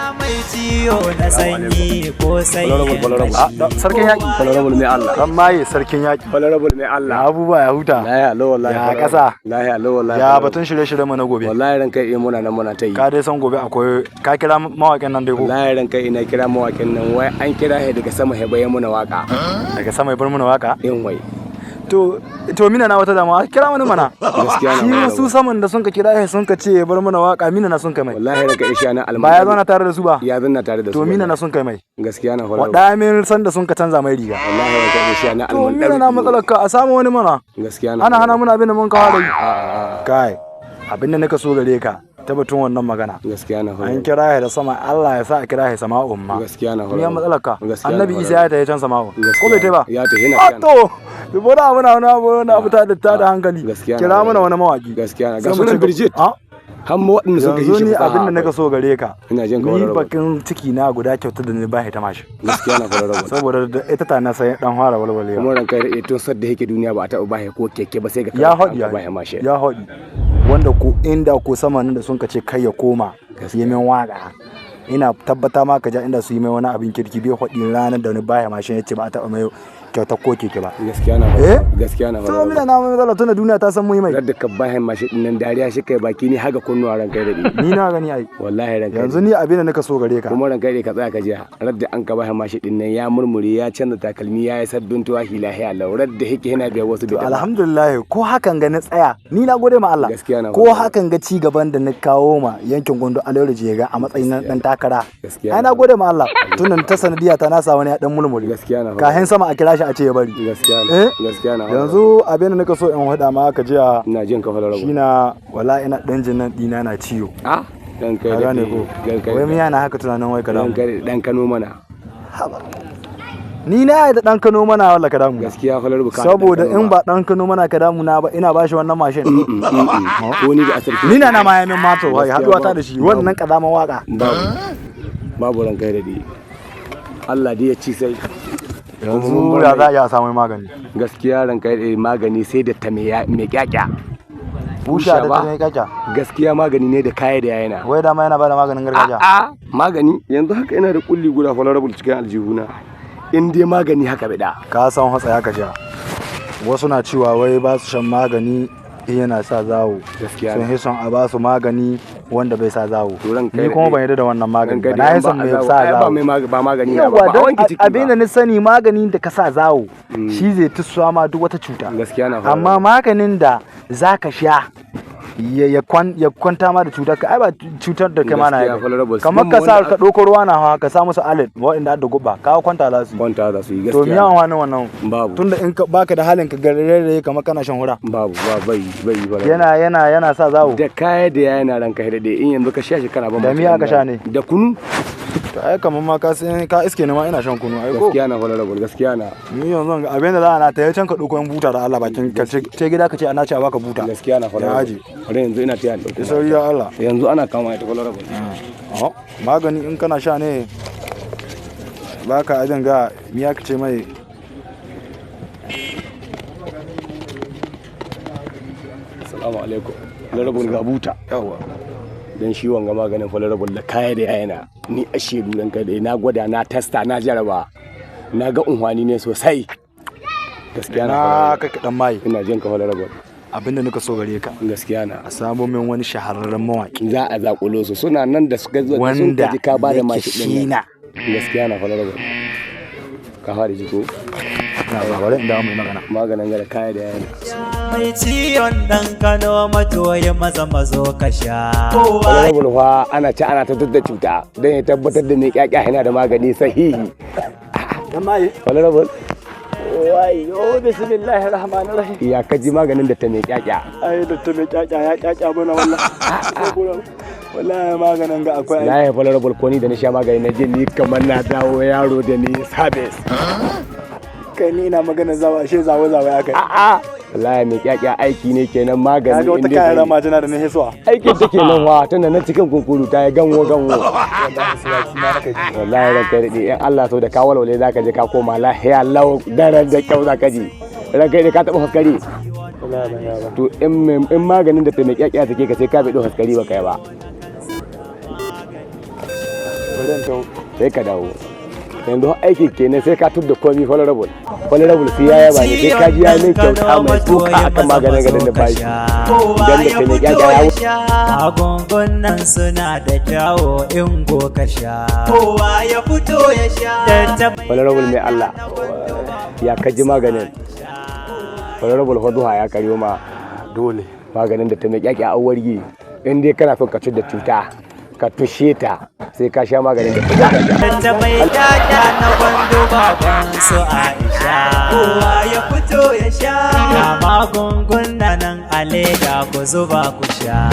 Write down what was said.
Mai ciwo na sanyi ko sanyin Sarkin yaƙi. Honorable mai Allah. Ran maye sarkin yaƙi. Honorable mai Allah. Ya abubuwa ya huta. Lahiya lau wallahi. Ya ƙasa. Lahiya lau wallahi. Ya batun shirye-shirye mu na gobe. Wallahi ran kai muna nan muna ta yi. Ka dai san gobe akwai ka kira mawaƙin nan dai ko? Wallahi ran kai ina kira mawakin nan, wai an kira he daga sama he bayan muna waka. Daga sama ya bar mana waka. Yin wai. To mina na wata dama kira wani mana. Gaskiya na. Shi su saman da sun ka kira shi sun ka ce ya bar mana waka, mina na sun kai mai. Wallahi ran kai isha na almanu. Ba ya zauna tare da su ba. Ya zanna tare da su. To mina na sun kai mai. Gaskiya na honorable. Waɗa min san da sun ka canza mai riga. Wallahi ran kai isha na To almanu. mina na matsalar ka a samu wani mana. Gaskiya na. Ana hana muna abin da mun kawo da yi. A'a. Kai, abin da nika so gare ka ta batun wannan magana. Gaskiya na An honorable. kira shi da sama, Allah ya sa a kira shi sama'un ma. Gaskiya na Ni ya honorable. matsalar ka. Gaskiya na Annabi Isa ya tafi can sama'un. Ko bai tai ba? Ya tafi yana A can. to, dubura muna wani abu wani abu ta da ta da hankali. Gaskiya na Kira mana wani mawaki. Gaskiya na. Sai Ga mu sunan ci gaba. Bridget. A? Har ma waɗanda suka yi Yanzu shi ni fasaha abin da nika akwai. so gare ka. Ina jin ka Ni honorable. bakin ciki na guda kyautar da ni ba ta mashi. Gaskiya na honorable. Saboda da ita ta na sai dan fara walwalewa. Kuma ran kai daɗe tun sadda yake duniya ba a taɓa bahe ko keke ba sai ga Ya kawai haɗi an ka bahe mashin. ya haɗi. Wanda ko inda ko sama nan da sun ka ce kai ya koma yi min waka. Ina tabbata ma ka ja inda su yi mai wani abin kirki bai haɗi ranar da wani baya mashin ya ce ba a taɓa mai kyautar ko keke ba. Gaskiya na Eh? Gaskiya na To mina na mai matsala tunda duniya ta san mu yi mai. Radda ka bahe mashin ɗin nan dariya shi kai baki ne haga kunnuwa ran kai daɗe. Ni na gani ai. Wallahi ran kai. Yanzu ni abin da nika so gare ka. Kuma ran kai ka tsaya ka jiya. Radda an ka bahe mashin ɗin nan ya murmure, ya canza takalmi, ya yi sabbin tuwahi, lahiya lau. Radda yake yana biya wasu To bai taɓa. alhamdulillah, ko hakan ga na tsaya ni na gode ma Allah. Gaskiya na ko gode. hakan ga ci gaban da na kawo ma yankin Gondo Aliyu Jega a matsayin na dan takara. Gaskiya Ai na na gode ma Allah tunan ta sanadiya ta na sa wani ya dan mulmuli. Gaskiya na. Kahin sama a kira shi a ce ya bari. Gaskiya na. Eh? Gaskiya na. Yanzu abin da nika so in hada ma ka jiya Ina jin ka honorable. shine wala ina dan jin nan dina na ciwo. Ah? Dan kai Ka gane daɗe. ko? Dan kai. Wai miya na haka tunanin wai ka Dan damu. kai dan Kano mana. Ni na yi da dan Kano mana walla ka damu. Gaskiya honorable ka. Saboda in ba dan Kano mana ka damu na ba ina bashi wannan mashin. Ko ni da asarki. Ni na na ma yamin mato wai Gaskiya haduwa ta babu. da shi wannan kazaman waka. Babu. Babu ran kai daɗe. Allah dai ya ci sai. Yanzu ya za a iya samun magani. Gaskiya ran kai daɗe magani sai da ta mai kyakya. Busha da ba? ta ne kyakya. Gaskiya magani ne da kaya da yana. Wai dama yana bada maganin gargajiya. A'a magani yanzu haka ina da kulli guda honorable cikin aljihuna. In dai magani haka bida. Ka san hatsa ya kajiya. Wasu na cewa wai ba su shan magani in yana sa zawo. Gaskiya Sun ne. hi son a ba su magani wanda bai sa zawo. To ran kai Ni kuma daɗe. ban yarda da wannan magani Ran ba. kai Na daɗe yi son ba mai a zawo. sa Ai, ba zawo. mai ba magani na ba. Yawwa Ba a don wanke ciki ba. abin da na sani maganin da ka sa zawo shi zai tussuwa ma duk wata cuta. Gaskiya na Amma maganin da za ka sha ya kwanta ma da cutar ka ai ba cutar da kai ma na Gaskiya, yi. honorable, Kamar ka sun sa wanda ka ɗauko ruwa na hawa ka sa musu alit waɗanda adda guba ka kwanta za su yi. Kwanta za su yi To gaskiya. miya wani wannan. Babu. Tunda in ka baka da halin ka garere kamar kana shan hura. Babu ba bai bai ba. Yana sa zawo. Da kaya da yana ranka daɗe in yanzu ka sha shi kana ban Da miya ka sha ne? Da kunu. To ai kamar ma ka san ka iske ni ma ina shan kunu ai ko. Gaskiya na honorable, gaskiya na. Ni yanzu ga abin da za a na ta can ka ɗauko yan buta da Allah bakin ka ce ce gida ka ce ana ce a baka buta. Gaskiya na Ya honorable. aji. Bari yanzu ina taya ɗauko. Da sauri ya Allah. Yanzu ana kama ita honorable. Oh, magani in kana sha ne baka ajin ga miya ka ce mai. Assalamu alaikum. Honorable ga buta. Yawa. Dan shi wanga maganin honorable da kaya da yana. Ni a shedu ranka da na gwada, na testa, na jaraba. Na ga unhwani ne sosai. Gaskiya na Na honorable. kake dan mai. Ina jin ka honorable. Abin da nika so gare ka. Gaskiya na. A samo min wani shahararren mawaki. Za a zakulo su suna nan da suka zo da sun Wanda kaji ka bada yake mashi shi din na. nan. Gaskiya na honorable. Ka fara ji ko? Ina ba bari in dawo mai magana. Maganin gara kaya da yana. Mai ciwon ɗan Kano matoyi maza mazo ka sha. Honorable fa ana ci ana ta da cuta don ya tabbatar da mai kyakya yana da magani sahihi. Dan mai. Honorable Wayo bismillahir rahmanir rahim. ya kaji maganin da ta mai kyakya. Ai da ta mai kyakya ya kyakya mana wallahi. Wallahi maganin ga akwai Na yi honorable ko ni da na sha magani na je ni kamar na dawo yaro da ni service. Kai ni ina magana zawa ashe zawo zawo ya kai. A'a wallahi mai kyakya aiki ne kenan magani Kaga wata in dai kayan zai- rama tana da na hesuwa. Aikin take nan wa tana nan cikin kunkuru ta yi ganwo ganwo. Wallahi sai na naka ji. Wallahi ranka ya daɗe in Allah so da ka walwale zaka je ka koma lahiya lau daren da kyau zaka ji. Ranka ya daɗe ka taɓa haskari. Wallahi ban ya ba. To in maganin da ta mai kyakya take ka sai ka bi haskari ba kai ba. Bari in taho. Sai ka dawo. Yanzu aiki kenan, sai ka tub da komi. Honorable, honorable, sai ya yaba ne, sai ka ji ya min kyauta mai tsoka akan maganin gadon da bashi Kowa idan da ya ta mai fito kyakya ya sha. Magungunan suna da kyawo in go ka sha. Kowa ya fito ya sha. Honorable mai Allah, ya kaji maganin? Honorable, faduha ya karyo ma. Dole. Maganin da ta mai kyakya an warge. In dai kana son ka da cuta, ka tushe ta, sai ka sha maganin da ta mai kyakya. Da mai kyakya na gwando baban su Aisha. Kowa ya fito ya sha. Ga magunguna nan a leda, ku zuba ku sha.